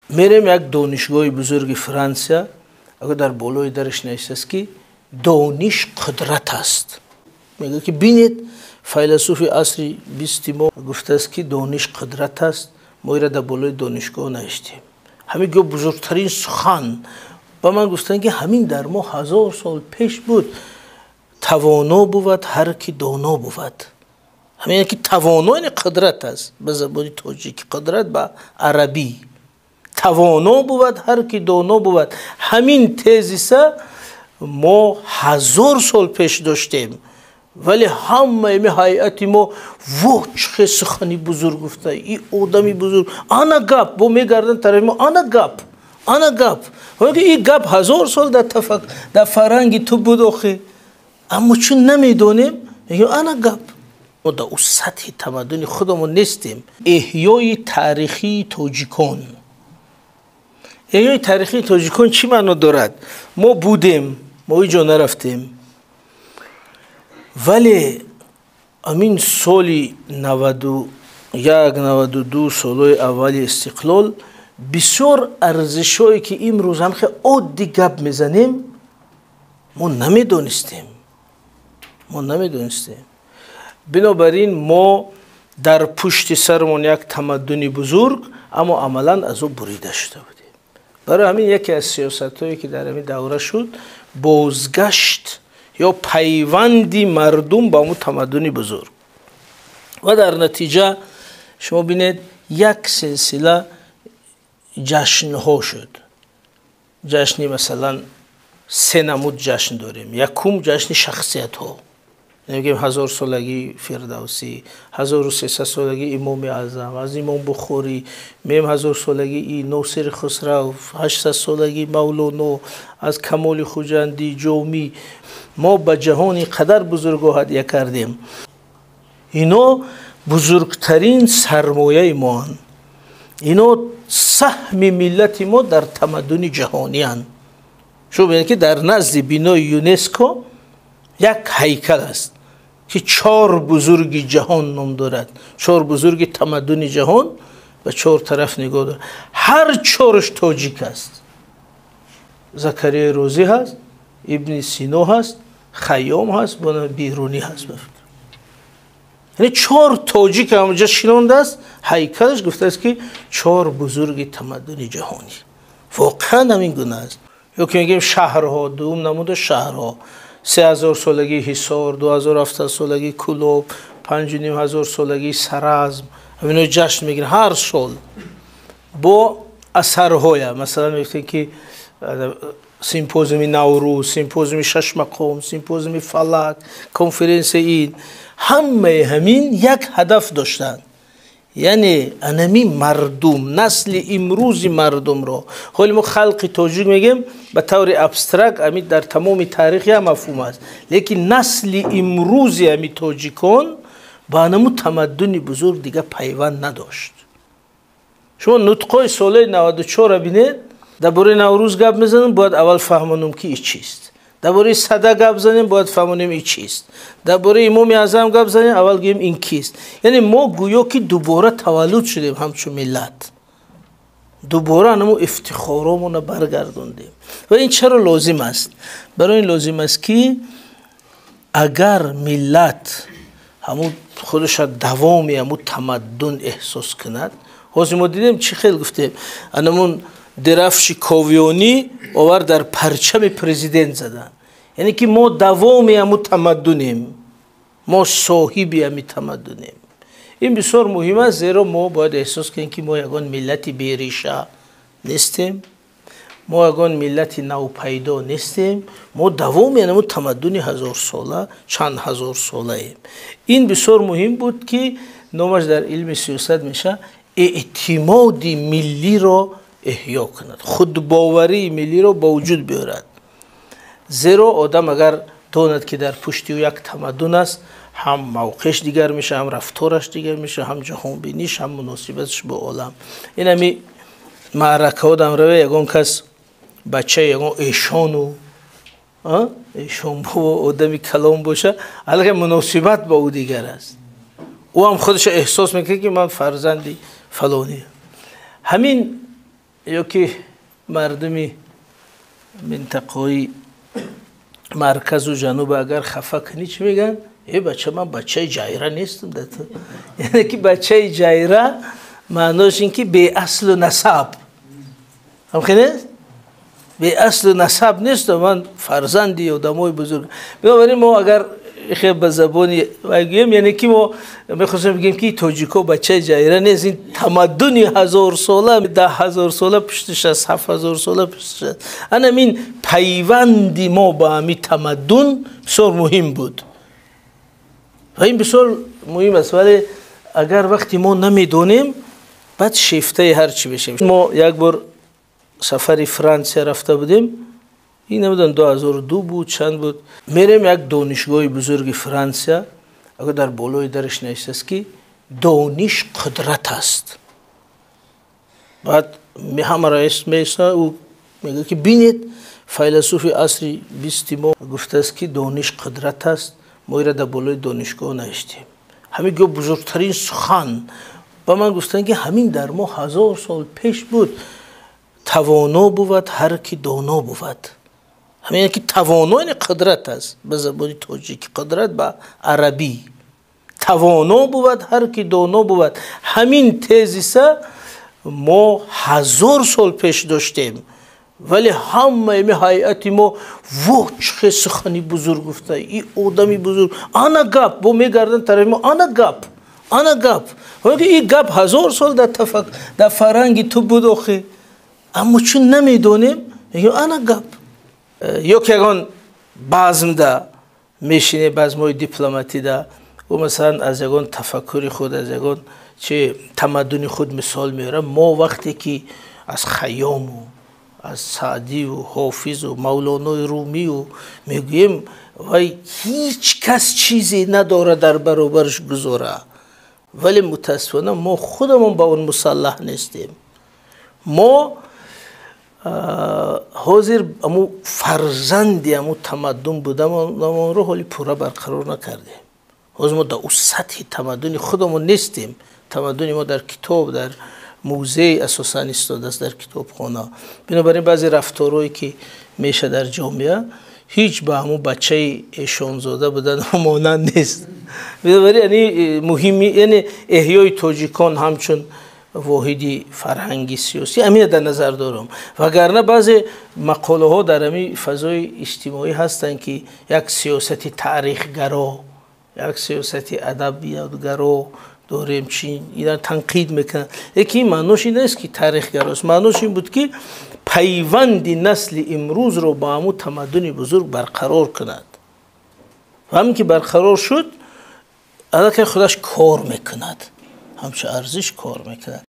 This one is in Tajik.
Мерем як донишгоҳи бузурги Франсия, агар дар болои дараш навиштааст, ки дониш қудрат аст. Мегӯяд, ки бинед, файласуфи асри бисти мо гуфтааст, ки дониш қудрат аст, мо ира дар болои донишгоҳ навиштем. Ҳамин гӯ бузургтарин сухан. Ба ман гуфтанд, ки ҳамин дар мо 1000 сол пеш буд. Тавоно бувад ҳар ки доно бувад. Ҳамин ки тавоно яъне қудрат аст ба забони тоҷикӣ, қудрат ба арабӣ. Тавоно бувад ҳар ки доно бувад. Ҳамин тезиса мо 1000 сол пеш доштем, вале ҳамаи ми ҳайати мо во чӣ сухани бузург гуфта, и одами бузург, ана гап, бо мегарданд тарафи мо, ана гап, ана гап. И гап 1000 сол дар фарҳанги ту буд охи, аммо чун намедонем, мегӯем ана гап. Мо дар ӯ сатҳи тамаддуни худамон нестем. Эҳёи таърихии тоҷикон. Эҳёи таърихии тоҷикон чӣ маъно дорад? Мо будем, мо ҳеҷ ҷо нарафтем, вале амин соли 91, 92, солҳои аввали истиқлол, бисёр арзишҳое, ки имрӯз ҳам хеле оддӣ гап мезанем, мо намедонистем. Мо намедонистем. Бинобар ин мо дар пушти сармон як тамаддуни бузург, аммо амалан аз ӯ бурида шуда будем. Барои ҳамин яке аз сиёсатҳое, ки дар ҳамин давра шуд, бозгашт ё пайванди мардум ба он тамаддуни бузург. Ва дар натиҷа шумо бинед, як силсила ҷашнҳо шуд. Ҷашни, масалан, се намуд ҷашн дорем. Якум ҷашни шахсиятҳо, мегӯем ҳазорсолагии Фирдавсӣ, 1300-солагии Имоми Аъзам, аз Имом Бухорӣ, меем ҳазорсолагии Носири Хусрав, 800-солагии Мавлоно, аз Камоли Хуҷандӣ, Ҷомӣ. Мо ба ҷаҳон ин қадар бузургҳо ҳадя кардем. Ино бузургтарин сармояи моанд. Ино саҳми миллати мо дар тамаддуни ҷаҳонианд. Шумо бинед, ки дар назди бинои ЮНЕСКО як ҳайкал аст, ки чор бузурги ҷаҳон ном дорад, чор бузурги тамаддуни ҷаҳон, ба чор тараф нигоҳ дорад. Ҳар чораш тоҷик аст. Закарияи Розӣ ҳаст, Ибни Сино ҳаст, Хайём ҳаст, Берунӣ ҳаст. Яъне чор тоҷик ҳамонҷа шинондааст, ҳайкалаш гуфтааст, ки чор бузурги тамаддуни ҷаҳонӣ. Воқеан ҳамин гуна аст. Ё ки мегӯем шаҳрҳо, дуюм намуда шаҳрҳо, 3000-солагии Ҳисор, 2700-солагии Кӯлоб, 5500-солагии Саразм. Ҳамино ҷашн мегиранд ҳар сол бо асарҳоя. Масалан, мегуфтем, ки симпозиуми Наврӯз, симпозиуми шашмақом, симпозиуми фалак, конференсия. Ин ҳамаи ҳамин як ҳадаф доштанд, яъне анами мардум, насли имрӯзи мардумро. Ҳоли мо халқи тоҷик мегӯем ба таври абстракт, ами дар тамоми таърих як мафҳум аст, лекин насли имрӯзи ами тоҷикон ба анаму тамаддуни бузург дига пайванд надошт. Шумо нутқҳои солаи 94-ра бинед, дар бораи Наврӯз гап мезанем, бояд аввал фаҳмонем, ки и чист. Дар бораи Сада гап занем, бояд фаҳмонем, и чист. Дар бораи Имоми Аъзам гап занем, аввал гӯем, ин кист. Яъне мо гӯё ки дубора таваллуд шудем ҳамчун миллат, дубора анаму ифтихоромонро баргардондем. Ва ин чаро лозим аст? Барои ин лозим аст, ки агар миллат ҳамун худша давоми ҳамун тамаддун эҳсос кунад. Ҳозир мо дидем, чӣ хел гуфтем, анамун дерафши ковиёнӣ овар дар парчами президент задан, яъне ки мо давоми ҳамун тамаддунем, мо соҳиби ҳами тамаддунем. Ин бисёр муҳим аст, зеро мо бояд эҳсос кунем, ки мо ягон миллати бериша нестем, мо ягон миллати навпайдо нестем, мо давоми ҳамун тамаддуни ҳазорсола, чанд ҳазорсолаем. Ин бисёр муҳим буд, ки номаш дар илми сиёсат меша эътимоди миллиро эҳё кунад, худбоварии миллиро ба вуҷуд биёрад. Зеро одам агар донад, ки дар пушти ӯ як тамаддун аст, ҳам мавқеаш дигар меша, ҳам рафтораш дигар меша, ҳам ҷаҳонбиниш, ҳам муносибаташ бо олам. Ин ҳами маъракаҳо дам раве, ягон кас бачаи ягон эшону эшон бо одами калон боша, аллакай муносибат бо ӯ дигар аст. Ӯ ҳам худашо эҳсос мекунад, ки ман фарзанди фалонӣ. Ҳамин. Ё ки мардуми минтақаҳои марказу ҷануб агар хафа кунӣ, чӣ мегӯянд? Э, бача, ман бачаи ҷайра нестам да ту. Яъне ки бачаи ҷайра маънош ин ки беаслу насаб, ҳамхел нест? Беаслу насаб нестам, ман фарзанди одамои бузург. Бинобар ин мо агар хе ба забони вай гӯем, яъне ки мо мехостем бигӯем, ки тоҷико бачаи ҷайра нест, ин тамаддуни ҳазорсола, 10 000 сола пуштиш аст, 7000 сола пуштиш аст. Анамин пайванди мо ба ҳами тамаддун бисёр муҳим буд ва ин бисёр муҳим аст. Вале агар вақти мо намедонем, баъд шефтаи ҳар чӣ мешавем. Мо як бор сафари Франсия рафта будем, ин намедонам, 2002 буд, чанд буд. Мерем як донишгоҳи бузурги Франсия, агар дар болои дараш навиштааст, ки «Дониш қудрат аст». Баъд ҳамаро меиста, ӯ мегӯяд, ки бинед, файласуфи асри бисти мо гуфтааст, ки дониш қудрат аст, мо ира дар болои донишгоҳ навиштем. Ҳамин гӯ бузургтарин сухан. Ба ман гуфтанд, ки ҳамин дар мо 1000 сол пеш буд: «Тавоно бувад ҳар ки доно бувад». Ҳамин ки тавоно, яъне қудрат аст ба забони тоҷикӣ, қудрат ба арабӣ. «Тавоно бувад ҳар ки доно бувад». Ҳамин тезиса мо 1000 сол пеш доштем, вале ҳамаи ми ҳайати мо: «Во, чӣ хел сухани бузург гуфта и одами бузург! Ана гап!» Бо мегарданд тарафи мо: «Ана гап, ана гап!» И гап 1000 сол дар фарҳанги ту буд охи, аммо чун намедонем, мегӯем: «Ана гап». Ё ки ягон базмда мешине, базмҳои дипломатида, ӯ масалан аз ягон тафаккури худ, аз ягон чи тамаддуни худ мисол меорад. Мо вақте ки аз Хайёму аз Саъдиву Ҳофизу Мавлонои Румию мегӯем, вай ҳеҷ кас чизе надорад дар баробараш гузора. Вале мутаассифона мо худамон ба он мусаллаҳ нестем. Мо ҳозир аму фарзанди аму тамаддун будамонро ҳоли пурра барқарор накардем. Ҳозир мо дар ӯ сатҳи тамаддуни худамон нестем. Тамаддуни мо дар китоб, дар музей асосан истодааст, дар китобхона. Бинобар ин баъзе рафторҳое, ки меша дар ҷомеа, ҳеҷ ба ҳамун бачаи эшонзода будан монанд нест. Бинобар ин яъне муҳими, яъне эҳёи тоҷикон ҳамчун воҳиди фарҳанги сиёсӣ, ҳамина дар назар дорам. Вагарна баъзе мақолаҳо дар ҳамин фазои иҷтимоӣ ҳастанд, ки як сиёсати таърихгаро, як сиёсати адабиётгаро дорем, чи ина танқид мекунанд. Лекин ин маънош ин нест, ки таърихгарост. Маънош ин буд, ки пайванди насли имрӯзро ба ҳамун тамаддуни бузург барқарор кунад. Ва ҳамин ки барқарор шуд, аллакай худаш кор мекунад, ҳамчун арзиш кор мекунад.